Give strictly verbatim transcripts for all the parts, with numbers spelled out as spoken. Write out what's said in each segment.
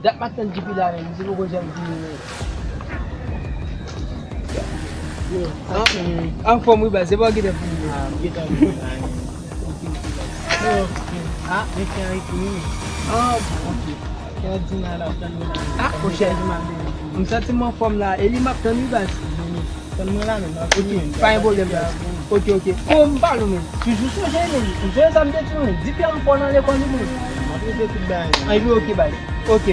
Dat m ap tann depi la menm, misye poko janm vini menm. Yo, an, anfòm wi baz, se pa w ki te vini. Ah, m gentan vini la. Ok, ok, baz. Yo, ah, men Ken Ricky wi. Ah, ok. Ken di nan la, tann mwen la. Ah, monchè. M santi m anfòm la. E li m ap tann wi baz. Tann mwen la menm, m ap vini menm. Ok, pa gen pwoblèm baz. Ok, ok. Bon, m pale w menm. Toujou sonje menm. M sonje sa m te di w menm. Di pye m fò nan lekòl wi menm. M ap rete tout bagay. Anvi, ok baz. Ok.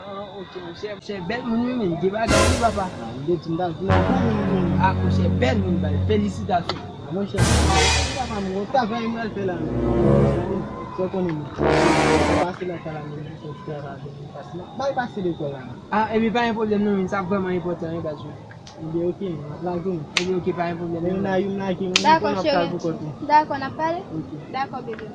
Ah, ok, monchè, monchè, bèl moun wi, men, gen bagay wi, papa. Ah, m te di m ta vin nan gwo moun, men. Ah, monchè, bèl moun, bay, felisitasyon. Ah, monchè, papa, m gon travay m pral fè la, men. Sa w konnen, men. Sa pase nan sa la, men, monchè, travay, men, pase nan, bay pase lekòl la, men. Ah, epi pa gen pwoblèm non, men, sa vrèman enpòtan, wi, baz. Ebyen, ok, m ap lage w. Ebyen, ok, pa gen pwoblèm. Youn la, youn lage, mwen, dakò, cheri. Dakò, n ap pale? Ok. Dakò, bebe.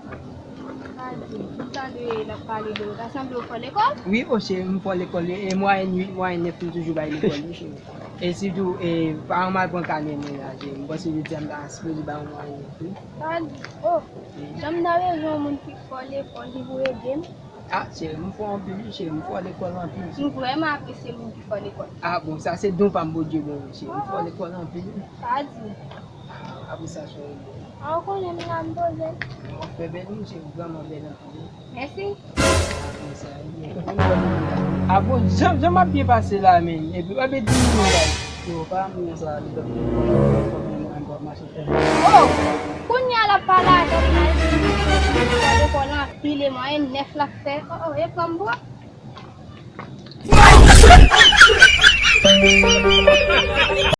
Sa di, m tande n ap pale de ou. Ta sanble ou fò lekòl? Wi, o cheri, m fò lekòl. E mwayèn uit, mwayèn nèf, m toujou bay lekòl, wi, cheri. E sitou, e, pa m al pran kanè mwen la, cheri. M panse jodi a m ta sipoze bay yon mwayèn nèf, wi. Sa di, oh, jan m ta bezwen yon moun ki fò lekòl, ki pou ede m. Ah, cheri, m fò anpil, wi, cheri, m fò lekòl anpil, cheri. M vrèman apresye moun ki fò lekòl. Ah, bon, sa se don pa m, Bondye ban m, cheri. M fò lekòl anpil, wi. Sa di. Ah, apresye sa, cheri. Ah, ou konnen m la, m poze. Ou fè bèl, wi, cheri, ou vrèman bèl anpil, wi. Mèsi. Ah, bon, sa, wi. Ah, bon, jan, jan m ap byen pase la, men. Epi, w ap di m, wi, baz. Yo, pa moun sa, li dòmi nan kò mwen, mwen, mwen, mwen, mwen, mwen. Oh! Kounye a l ap pale avè m, l al di m li fò lekòl anpil e mwayèn nèf l ap fè. Oh, oh, e pran m pou